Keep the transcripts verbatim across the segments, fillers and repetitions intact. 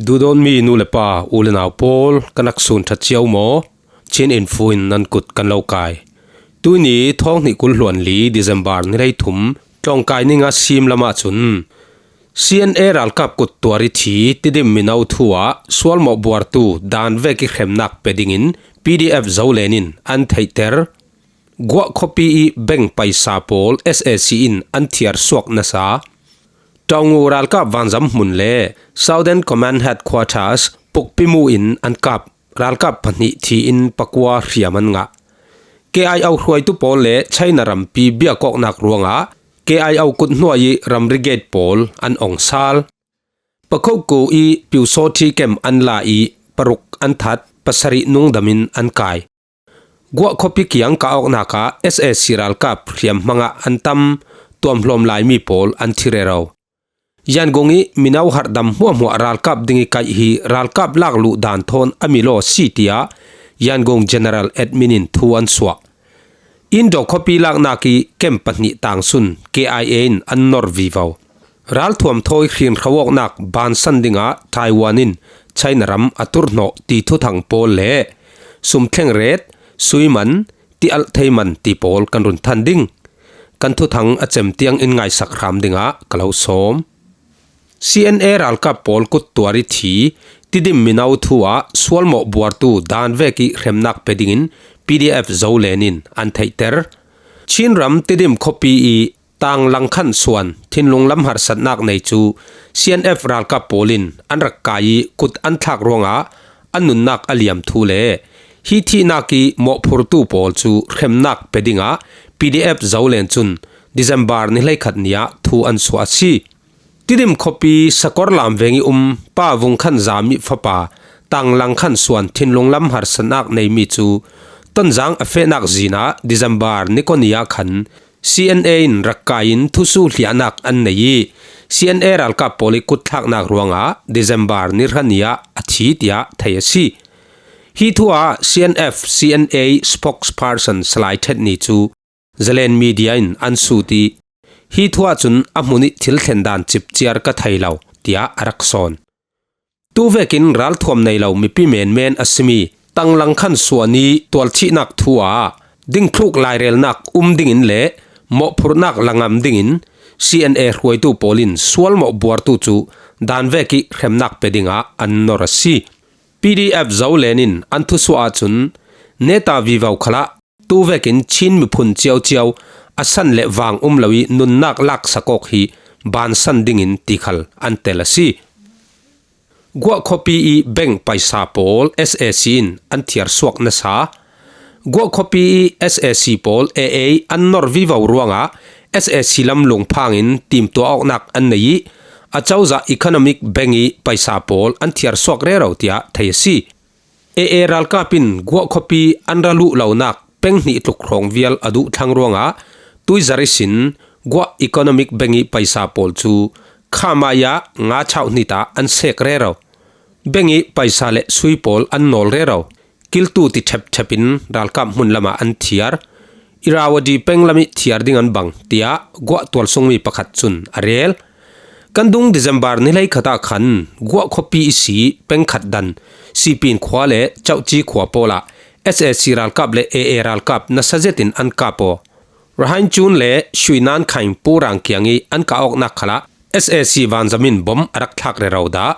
Duhdawtmi nu le pa, u le nau pawl, kan rak sun ṭha cio maw? Chin Info in nan kut kan lo kai. Tuini thawng hnih kul hluan li December ni hleithum, tlawngkai ni nga siem lamah cun C N A ralkap kut tuar i thi Tidim mino thu ah sualmawh buartu dan vek i hremnak pe dingin P D F Zolen in an theihter. Guah khuapi i bank paisa pawl S A C in an thiar suak nasa. Taungu ralkap vanzam hmun le Southern Command Headquarters pukpimu in an kap. Ralkap pahnih thi in pakua hriam an ngah. K I O hruaitu pawl le China rampi biakawknak ruangah K I O kut hnuai i ramri gate pawl an ong sal. Pakhoku i Pyusawthi kem an la i paruk an that, pasarih nungdam in an kai. Guah khuapi kiang kah awknak ah S A C ralkap hriamhmang ah an tam, tuamhlawm laimi pawl an thi rero. Yangon i mino harhdam hmuahhmuah ralkap ding i kaih hi ralkap lakluh dan thawn a milaw a si, tiah Yangon General Admin in thu an suah. Indo khuapi laknak i kem pahnih tangsun K I A in an nor vivo. Ralthuam thawi hrinhro awknak bansan dingah Taiwan in China ram a turhnawh ti thuthang pawl le sum thleng ret, sui man, ti alh thei man ti pawl kan run than ding. Kan thuthang a cem tiang in ngaisak hram dingah ka lo sawm. C N A ralkap pawl kut tuar i thi Tidim mino thu ah sualmawh buartu dan vek i hremnak pe dingin P D F Zolen in an theihter. Chin ram Tidim khuapi i Tanglang Khan Suan thinlung lam harsatnak nei cu C N F ralkap pawl in an rak kai i kut an thlak ruangah an nunnak a liam thu le hi thihnak i mawhphurtu pawl cu hremnak pe dingah P D F Zolen cun December ni hleikhat ni ah thu an suah a si. Tidim khuapi Sakawrlam veng i um Pa Vung Khan Zami fapa Tanglang Khan Suan thinlung lam harsatnak neimi cu Tonzang a fehnak zin ah December ni kua ni ah khan C N A in rak kai in thusuh hliahnak an nei i, C N A ralkap pawl i kutthlaknak ruangah December ni hra ni ah a thi, tiah thei a si. Hi thu ah C N F, C N A spokesperson Salai Ṭhet Ni cu Zalen Media in an sut i, hi thu ahcun a hmun i thil thlen dan cipciar ka thei lo, tiah a rak sawn. Tuvekin ralthuam nei lo mipi menmen a simi Tanglang Khan Suan i tualthihnak thu ah dingthluk lairelnak um dingin le mawhphurhnak la ngam dingin C N A hruaitu pawl in sualmawh buartu cu dan vek i hremnak pe dingah an nor a si. P D F Zolen in an thusuah ahcun neta vivo khalah tuvekin Chin miphun ciauciau a san le vang um lo i nunnak laksak awk hi bansan dingin ti khal an tel a si. Guah khuapi i bank paisa pawl S A C in an thiar suak nasa. Guah khuapi i S A C pawl A A an nor vivo ruangah S A C lam lungphang in timtuah awknak an nei i, a cozah economic bank i paisa pawl an thiar suak rero, tiah thei a si. A A ralkap in Guah khuapi an ra luh lonak peng hnih tluk hrawng vial a duh thlang ruangah tuizar ihsin Guah economic bank i paisa pawl cu khamaya nga chauh hnit ah an sek rero. Bank i paisa le sui pawl an nawl rero. Kiltu ti ṭhepṭhep in ralkap hmun lamah an thiar. Irrawaddy peng lam i thiar ding an bang, tiah Guah tualsungmi pakhat cun a rel. Kan dung December ni hleikhat ah khan Guah khuapi i si peng khat dan Sipin khua le Chauhci khua pawl ah S A C ralkap le A A ralkap nasa zetin an kap aw. Rahain Cun le Shuinan Khaing Pu Rang kiang i an kah awknak khalah S A C vanzam in bom a rak thlak rero dah.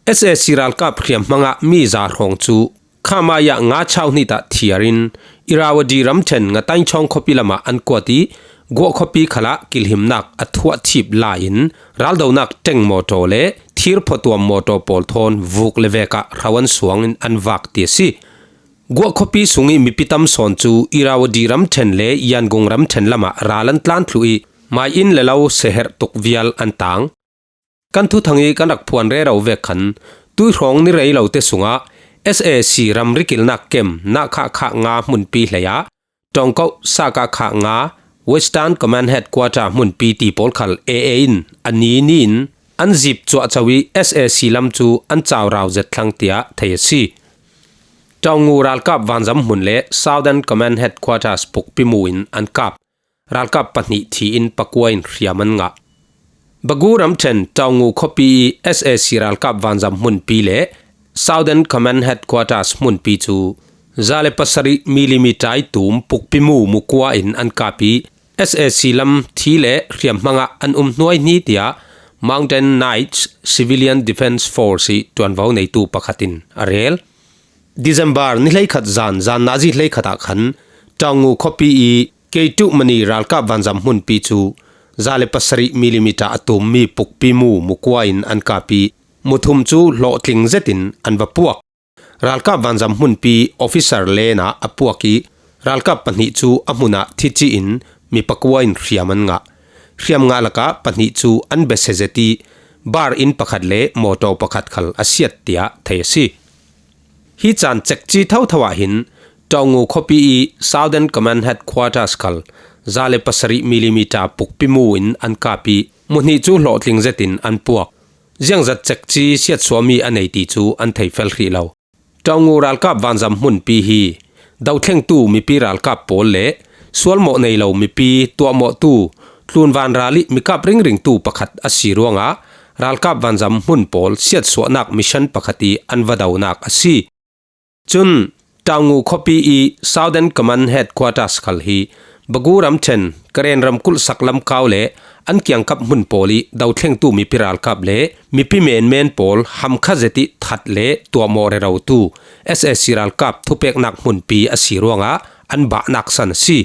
S A C ralkap hriamhmang ah mi za hrawng cu khamaya nga chauh hnit ah thiar in Irrawaddy ramṭhen Ngatainchawng khuapi lamah an kuat i Guah khuapi khalah kilhimnak a thuah thip lai in raldonak ṭeng mawṭaw le thir phuatuam mawṭaw pawl thawn vuk le vek ah hro an suang in an vak ti a si. Guah khuapi sung i mipi tam sawn cu Irrawaddy ramṭhen le Yangon ramṭhen lamah ral an tlan thluh i mai inn le lo seherh tuk vial an tang. Kan thuthang i kan rak phuan rero vek khan tuihrawng ni rei lo te sungah S A C ramri kilnak kem Nahkhah khah nga hmunpi hlei ah Ṭawngkoh Sakah khah nga Western Command Headquarter hmunpi ti pawl khal A A in a ni ni in an zip cuahco i S A C lam cu an caurau zet thlang tiah thei a si. Ṭawngu ralkap vanzam hmun le Southern Command Headquarters pukpimu in an kap. Ralkap pahnih thi in pakua in hriam an ngah. Bagu ramṭhen Taungu khuapi i S A C ralkap vanzam hmunpi le Southern Command Headquarters hmunpi cu za le pasarih millimeter i tum pukpi mu mukua in an kap i, S A C lam thi le hriam hmangah an um hnuaihni, tiah Mountain Knights Civilian Defence Force i ṭuanvo neitu pakhat in a rel. December ni hleikhat zan, zan nazi hleikhat ah khan Taungu khuapi i Keitukmani ralkap vanzam hmunpi cu za le pasarih millimeter a tummi pukpi mu mukua in an kap i, muthum cu hlawhtling zetin an va puak. Ralkap vanzam hmunpi officer lane ah a puak i, ralkap pahnih cu a hmun ah thici in mi pakua in hriam an ngah. Hriam ngah lakah pahnih cu an bese zet i, bar inn pakhat le mawtaw pakhat khal a siat, tiah thei a si. Hi caan cekci thotho ah hin Taungu khuapi i Southern Command Headquarters khal za le pasarih millimeter pukpi mu in an kap i, muhnih cu hlawhtling zetin an puak. Ziangzat cekci siatsuahmi a nei ti cu an thei fel hrih lo. Taungu ralkap vanzam hmunpi hi dothlengtu mipi ralkap pawl le sualmawh nei lo mipi tuahmawhtu tlunvan ral i mikap ringringtu pakhat a si ruangah ralkap vanzam hmun pawl siatsuahnak mission pakhat i an va donak a si. Cun Taungu khuapi i Southern Command Headquarters khal hi Bagu ramṭhen Karen ramkulh saklam kau le an kiangkap hmun pawl i dothlengtu mipi ralkap le mipi menmen pawl hamkha zet i that le tuahmawh rerotu S A C ralkap thupeknak hmunpi a si ruangah an bahnak san a si.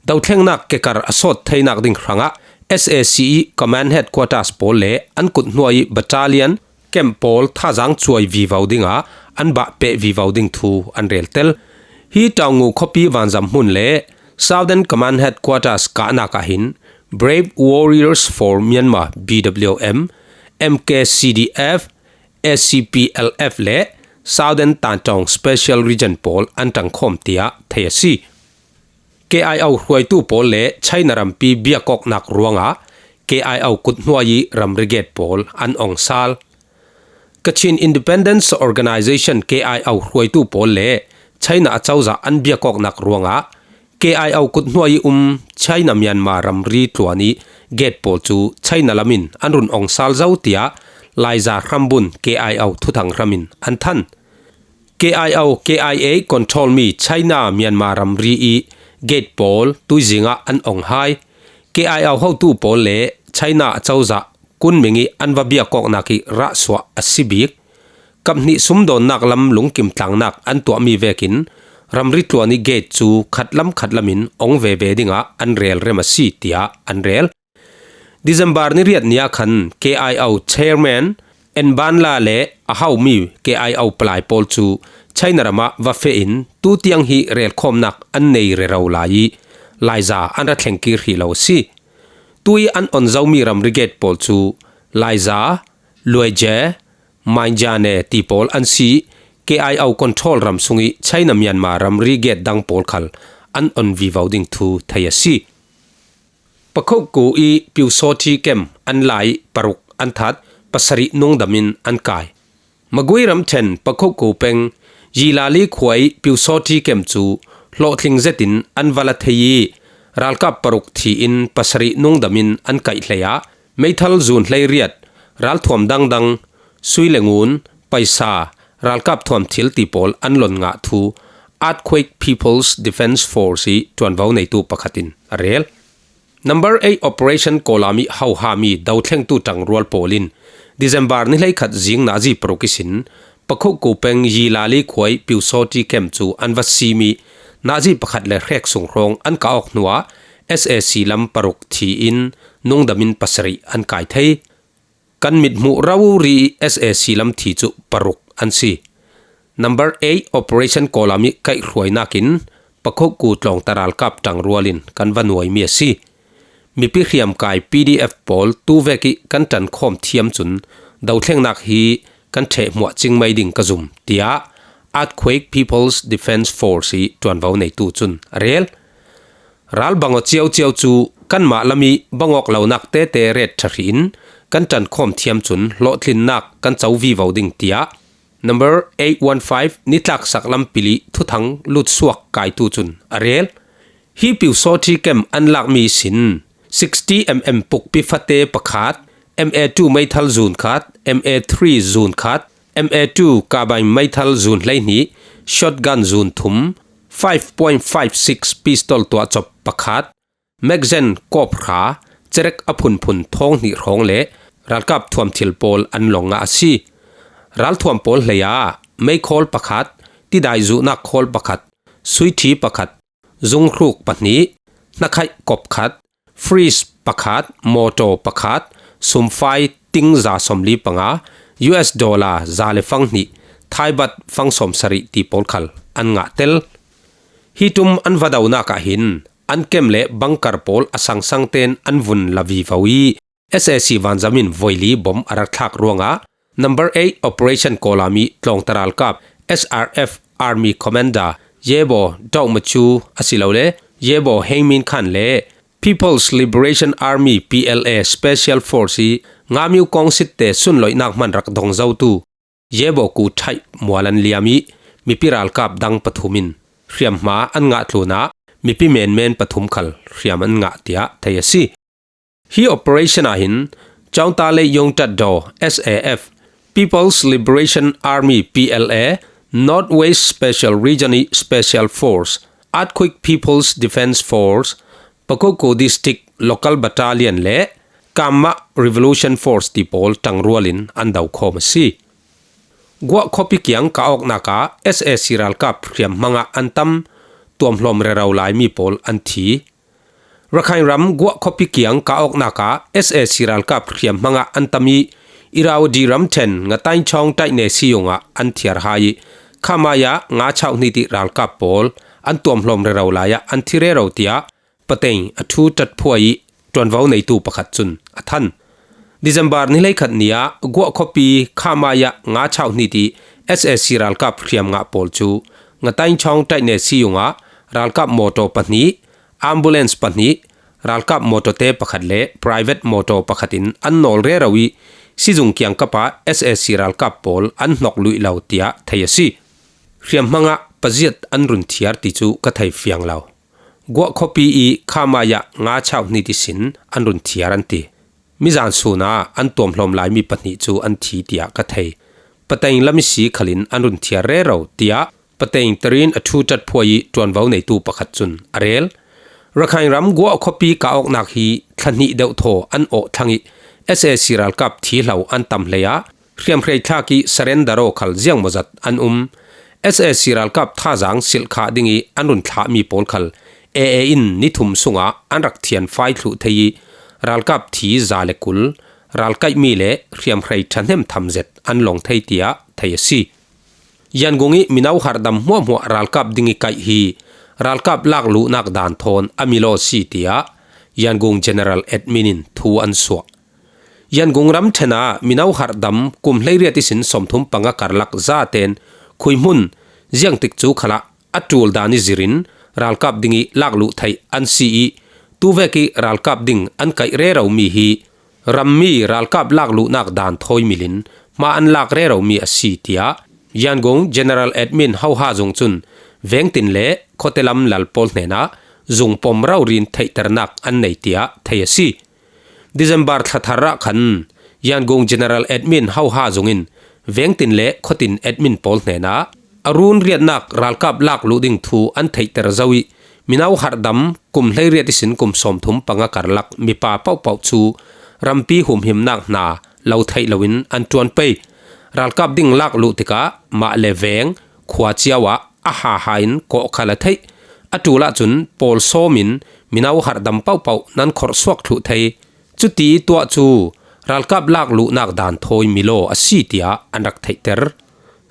Dothlengnak kekar a sawt theinak ding hrangah S A C i Command Headquarters pawl le an kut hnuai i battalion camp pawl thazaang cuai vivo dingah an bah peh vivo ding thu an reltel. Hi Taungu khuapi vanzam hmun le Southern Command Headquarters kahnak ah hin Brave Warriors for Myanmar, B W M, M K C D F, A C P L F le Southern Tantong Special Region pawl an ṭangkhawm, tiah thei a si. K I O hruaitu pawl le China rampi biakawknak ruangah K I O kut hnuai i ramri gate pawl an ong sal. Kachin Independence Organization, K I O hruaitu pawl le China acozah an biakawknak ruangah K I O kut hnuai i um China Myanmar ramri tluan i gate pawl cu China lam in an run ong sal zo, tiah Laiza hrambun K I O thuthang hram in an than. K I O, K I A control mi China Myanmar ramri i gate pawl tuizing ah an ong hai. K I O hotu pawl le China acozah kunming i an va biakawknak i rahsuah a si bik. Kaphnih sumdawnnak lam lungkim tlangnak an tuahmi vekin ramri tluan i gate cu khatlam khatlam in ong veve dingah an rel rem a si, tiah an rel. December ni riat ni ah khan K I O chairman N Banla le a haumi K I O palai pawl cu China ram ah va feh in tutiang hi relkhawmnak an nei rero lai i Laiza an ra thleng kir hrih lo a si. Tu i an on zomi ramri gate pawl cu Laiza, Lueje, Mainjane ti pawl an si. K I O control ram sung i China Myanmar ramri gate dang pawl khal an on vivo ding thu thei a si. Pakhoku i Pyusawṭhi kem an lai paruk an that, pasarih nungdam in an kai. Magui ramṭhen Pakhoku peng Yilali khua i Pyusawṭhi kem cu hlawhtling zetin an va la thei i ralkap paruk thi in pasarih nungdam in an kaih hlei ah meithal zun hlei riat, ralthuam dangdang, sui le ngun, paisa, ralkap thuam thil ti pawl an lon ngah thu Earthquake People's Defence Force i ṭuanvo neitu pakhat in a rel. Number eight Operation Kawlam i hohami dothlengtu ṭangrual pawl in December ni hleikhat zing nazi paruk ihsin Pakhoku peng Yilali khua i Pyusawṭhi kem cu an va simi nazi pakhat le hrek sung hrawng an kah awk hnuah S A C lam paruk thi in nungdam in pasarih an kai thei. Kan mit hmuh rori i S A C lam thi cu paruk an si. Number eight Operation Kawlam i kaihhruainak in Pakhoku tlawngta ralkap ṭangrual in kan va nuaimi a si. Mipi hriamkai P D F pawl tu vek i kan ṭankhawm thiam cun dothlengnak hi kan ṭheh hmuah cingmai ding ka zum, tiah Earthquake People's Defence Force i ṭuanvo neitu cun a rel. Ral bangawh ciauciau cu kanmah lam i bangawk lonak tete ret ṭha hrih in kan ṭankhawm thiam cun hlawhtlinnak kan co vivo ding, tiah number eight one five nitlaksak lam pil i thuthang lutsuak kaitu cun a rel. Hi Pyusawṭhi kem an lakmi sin sixty M M pukpi fate pakhat, M A two meithal zun khat, M A three zun khat, M A two carbine meithal zun hleihnih, shotgun zun thum, five point five six pistol tuahchop pakhat, magazine kawp hra, cherek a phunphun thawng hnih hrawng le ralkap thuam thil pawl an lawng ngah a si. Ralthuam pawl hleia meikhawl pakhat, tidai zuhnak khawl pakhat, suithi pakhat, zunghruk pahnih, hnakhaih kop khat, fridge pakhat, motor pakhat, sumfai ting za sawmli panga, U S dollar za le fang hnih, Thai baht fang sawmsarih ti pawl khal an ngah tel. Hi tum an va donak ah hin an kem le bunker pawl a sangsang ten an vun la vivo i, S A C vanzam in voili bom a rak thlak ruangah number eight operation kawlam i tlawngta ralkap S R F Army Commander Yebo Dawh Machu a si lo le Yebo Heng Min Khan le People's Liberation Army P L A Special Force i Ngamiu kawngsitte sunloihnak hman rak dong zotu Yebo Ku Thaih Mual an liam i mipi ralkap dang pathum in hriamhma an ngah tlunah mipi menmen pathum khal hriam an ngah tiah thei a si. Hi operation ah hin Chaungta le Yongtat Daw S A F, People's Liberation Army P L A, Northwest Special Region i Special Force, Artkwik People's Defense Force, Pakokko District Local Battalion le Kamma Revolution Force ti pawl tangrual in an dokhawm a si. Guah khuapi kiang ka awknak ah S A C ralkap hriamhmang ah an tam tuamhlawm rero lai mi pawl an thi. Rakhine ram Guah khuapi kiang ka awknak ah S A C ralkap hriamhmang ah an tam i Irrawaddy ramthen Ngataingchawng Tainesiung ah an thiar hai i Khamaya nga chauh hnih ti ralkap pawl an tuamhlawm rero lai ah an thi rero tiah Pateng a thu tat phuai i ṭuanvo neitu pakhat cun a than. December ni hleikhat ni ah Guah khuapi Khamaya nga chauh hnih ti S A C ralkap hriam ngah pawl cu Ngataingchawng Tainesiung ah ralkap motor pahnih, ambulance pahnih, ralkap motorte pakhat le private motor pakhat in an nawl rero i sizung kiangkap ah S A C ralkap pawl an hnok luih lo tiah thei a si. Hriamhmang ah paziat an run thiar ti cu ka thei fiang lo. Guah khuapi i Khamaya nga chauh hnih ti sin an run thiar an ti. Mizan sun ah an tuamhlawm lai mi pahnih cu an thi tiah ka thei. Pateng lam i si khalin an run thiar rero tiah Pateng tarin a thu tat phuai i ṭuanvo neitu pakhat cun a rel. Rakhine ram Guah khuapi ka awknak hi thla hnih deuh thaw an awh thlang i S A C ralkap thi hlo an tam hlei ah hriamhrei thlak i surrender aw khal ziangmawzat an um. S A C ralkap thazaang silhkhah ding i an run thlahmi pawl khal A A in ni thum sungah an rak thianfai thluh thei i ralkap thi za le kul, ralkaihmi le hriamhrei ṭhahnem tham zet an lawng thei tiah thei a si. Yangon i mino harhdam hmuahhmuah ralkap ding i kaih hi ralkap lakluhnak dan thawn a milaw si tiah Yangon General Admin in thu an suah. Yangon ramṭhen ah mino harhdam kum hleiriat ihsin sawmthum panga karlak zaten khuihmun ziangtik cu khalah a ṭul dan i zirin ralkap ding i lakluh theih an si i tuvek i ralkap ding an kaih rero mi hi rammi ralkap lakluhnak dan thawi milin hma an lak rero mi a si tiah Yangon General Admin Hoha Zung cun vengtin le khuate lam lal pawl hnenah zung pom raurin theihternak an nei tiah thei a si. December thla thar ah khan Yangon General Admin Hoha Zung in vengtin le khuatin admin pawl hnenah a run riatnak ralkap lakluh ding thu an theihter zo i mino harhdam kum hleiriat ihsin kum sawmthum panga karlak mipa pohpoh cu rampi humhimnak hna lo theih loin an ṭuan pei. Ralkap ding lakluh tikah mah le veng khua cio ah a haha in kawh khal a theih. A ṭul ahcun pawl sawm in mino harhdam pohpoh nan khorh suak thluh thei. Cuti tuah cu ralkap lakluhnak dan thawi milaw a si tiah an rak theihter.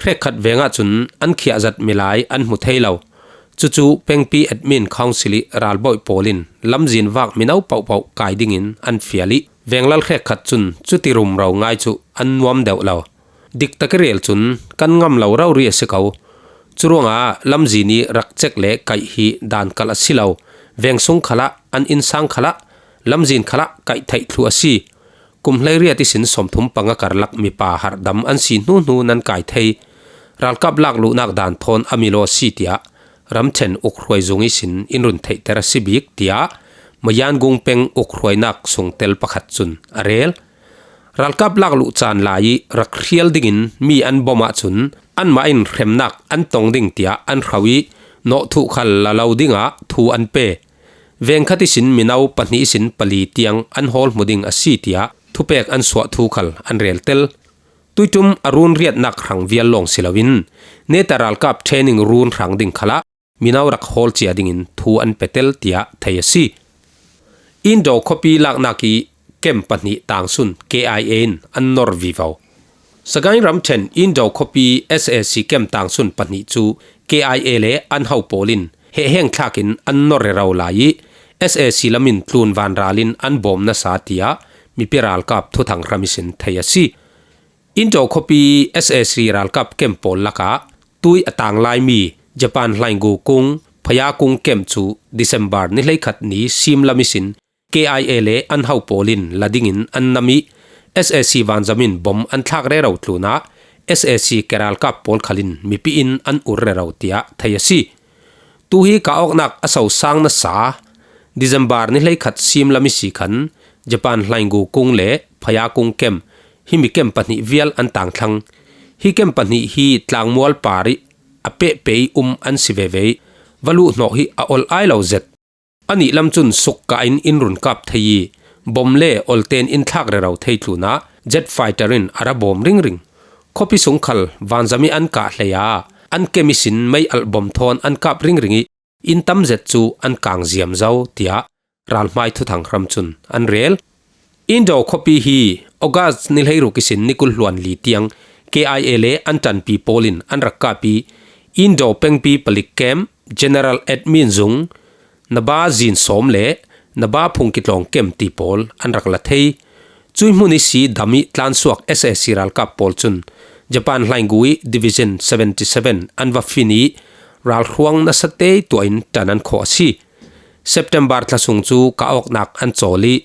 Hrekkhat veng ahcun an khiahzat milai an hmu thei lo. Cucu pengpi admin council i ralbawi pawl in lamzin vak mino pohpoh kai dingin an fial i venglal hrekkhat cun cuti rumro ngai cu an nuam deuh lo. Diktak i rel cun kan ngam lo rori a si ko. Curuangah lamzin i rak cek le kaih hi dan kalh a si lo. Veng sung khalah an innsang khalah lamzin khalah kaih theih thluh a si. Kum hleiriat ihsin sawmthum panga karlak mipa harhdam an si hnuhnu nan kai thei. Ralkap lakluhnak dan thawn a milaw a si tiah ramṭhen ukhruai zung ihsin in run theihter a si bik tiah Mayangung peng ukhruainak sungtel pakhat cun a rel. Ralkap lakluh caan lai ih rak hrial dingin mi an bom ahcun anmah in hremnak an tong ding tiah an hrauh ih nawhthuh khal la lo dingah thu an pe. Vengkhat ihsin mino pahnih ihsin pali tiang an hawl hmu ding a si tiah thupek an suah thu khal an reltel. Tuiṭum a run riatnak hrang vial lawng si loin neta ralkap training run hrang ding khalah mino rak hawl cia dingin thu an petel tiah thei a si. Indo khuapi laknak ih kem pahnih tangsun K I A in an nor vivo. Sagaing ramṭhen Indo khuapi S A C kem tangsun pahnih cu K I A le an ho pawl in hehheng thlakin an nor rero lai ih S A C lam in tlun vanral in an bawm nasa tiah mipi ralkap thuthang hram ihsin thei a si. Indo khuapi S A C ralkap kem pawl lakah tui a tang laimi Japan hlaingu kung Phaya kung kem cu December ni hleikhat ni simlam ihsin K I A le an ho pawl in la dingin an nam ih S A C vanzam in bom an thlak rero tlunah S A C ke ralkap pawl khal in mipi in an ur rero tiah thei a si. Tu hi kah awknak a sosang nasa December ni hleikhat simlam ihsi khan Japan hlaingu kung le Phaya kung kem, himi kem pahnih vial an tangthlang. Hi kem pahnih hi tlangmual par ih a pehpeh ih um an si veve ih va luhhnawh hi a ol ai lo zet. Anih lam cun sukka in in run kap thei ih bom le olten in thlak rero thei tlunah jet fighter in a ra bawm ringring. Khuapi sung khal vanzam ih an kah hlei ah an kem ihsin mei alh bom thawn an kap ringring ih inn tam zet cu an kang ziam zo, tiah ralhmai thuthang hram cun an rel. Indo khuapi hi August ni hleiruk ihsin ni kul hluan li tiang K I A le an ṭanpi pawl in an rak kap ih Indo pengpi palik kem, General Admin zung, Naba zin sawm le Naba phungki tlawng kem ti pawl an rak la thei. Cuih hmun ihsi dam ih tlansuak S A C ralkap pawl cun Japan hlaingu ih Division seventy seven an va fin ih ralhruang nasa te tuah in ṭan an khawh a si. September thla sung cu kah awknak an cawl ih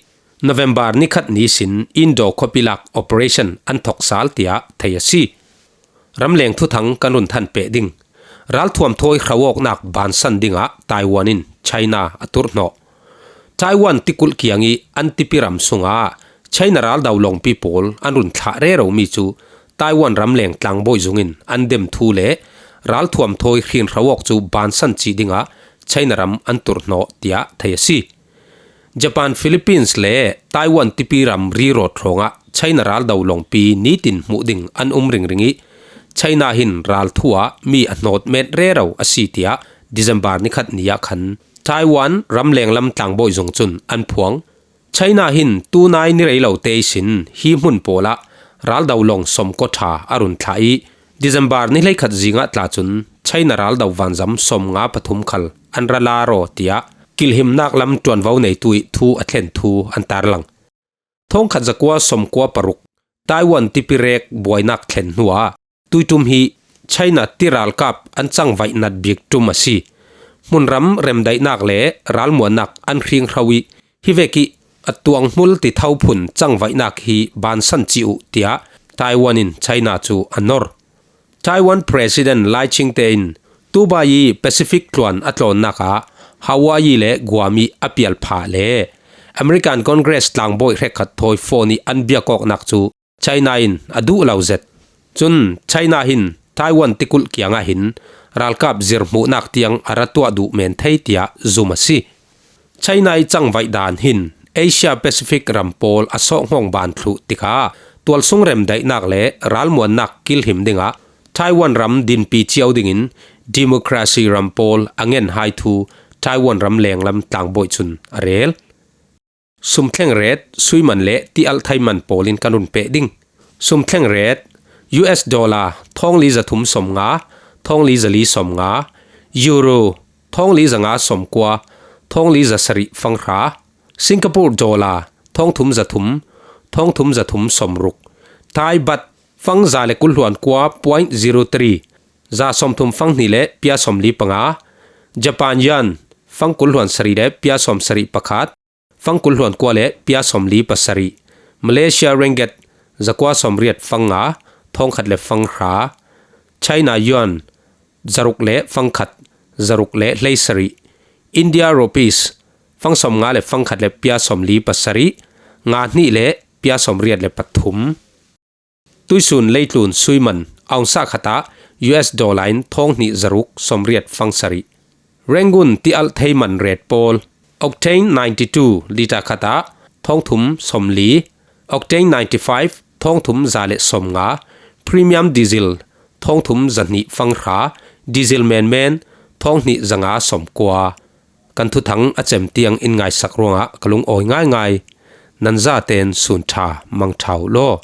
November nikhat ni ihsin Indo khuapi lak operation an thok sal tiah thei a si. Ramleng thuthang kan run than peh ding. Ralthuam thawi hroawknak bansan dingah Taiwan in China a turhnawh. Taiwan tikulh kiang ih an tipi ram sungah China raldo lawngpi pawl an run thlah reromi cu Taiwan ramleng tlangbawi zung in an dem thu le ralthuam thawi hrin hroawk cu bansan cih dingah China ram an turhnawh tiah thei a si. Japan, Philippines le Taiwan tipi ram rirawt hrawngah China raldo lawngpi nitin hmuh ding an um ringring ih China hin ralthu ah mi a hnawt met rero a si tiah December nikhat ni ah khan Taiwan ramleng lam tlangbawi zung cun an phuang. China hin tunai ni rei lo te ihsin hi hmun pawl ah raldo lawng sawmkua ṭha a run thlah ih December ni hleikhat zingah tla cun China raldo vanzam sawmnga pathum khal an ra lar aw tiah kilhimnak lam ṭuanvo neitu ih thu a thlen thu an tarlang. Thawngkhat zakua sawmkua paruk Taiwan tipi rek buainak thlen hnuah tuiṭum hi China tiralkap an cangvaih nat bik ṭum a si. Hmunram remdaihnak le ralmuannak an hring hro ih hi vekih a tuanghmul ti tho phun cangvaihnak hi bansan cih uh tiah Taiwan in China cu a nor. Taiwan President Lai Ching-te in tubai ih Pacific tluan a tlawnnak ah Hawaii le Guam ih a pialphah le American Congress tlangbawi hrekkhat thawi fawn ih an biak awknak cu China in a duh lo zet. Cun China hin Taiwan tikulh kiangah hin ralkap zirhmuhnak tiang a ra tuah duh men thei tiah zum a si. China ih cangvaih dan hin Asia Pacific ram pawl a sawhhngawn ban thluh tikah tualsung remdaihnak le ralmuannak kilhim dingah Taiwan ram dinpi cio dingin democracy ram pawl a ngen hai thu Taiwan ram lenglam tlangbawi cun a rel. Sumthleng ret, suiman le tialh thaiman pawl in kan run peh ding. Sumthleng ret, U S dollar thawngli zathum sawmnga, thawngli zali sawmnga, Euro thawngli zanga sawmkua, thawngli zasarih fanghra, Singapore dollar thawngthum zathum, thawngthum zathum sawmruk, Thai baht fangza le kulhluan kua point zero three, za sawmthum fanghnih le pia sawmli panga, Japan yuan fangkul hluan sarih le pia sawmsarih pakhat, fangkul hluan kua le pia sawmli pasarih, Malaysia ringgit zakua sawmriat fangnga, thawngkhat le fanghra, China yuan zaruk le fangkhat, zaruk le hleisarih, India rupees fangsawmnga le fangkhat le pia sawmli pasarih, nga hnih le pia sawmriat le pathum. Tuisun leitlun suiman aungsa khatah U S dollar in thawng hnih zaruk sawmriat fangsari. Rangoon tialh theiman ret pawl, octane ninety two liter khatah thawng thum sawmli, octane ninety five thawng thum za le sawmnga, premium diesel thawng thum zahnih fanghra, diesel menmen thawng hnih zanga sawmkua. Kan thuthang a cem tiang in ngaisak ruangah ka lungawi ngaingai. Nan zaten sun ṭha mang ṭha uh law.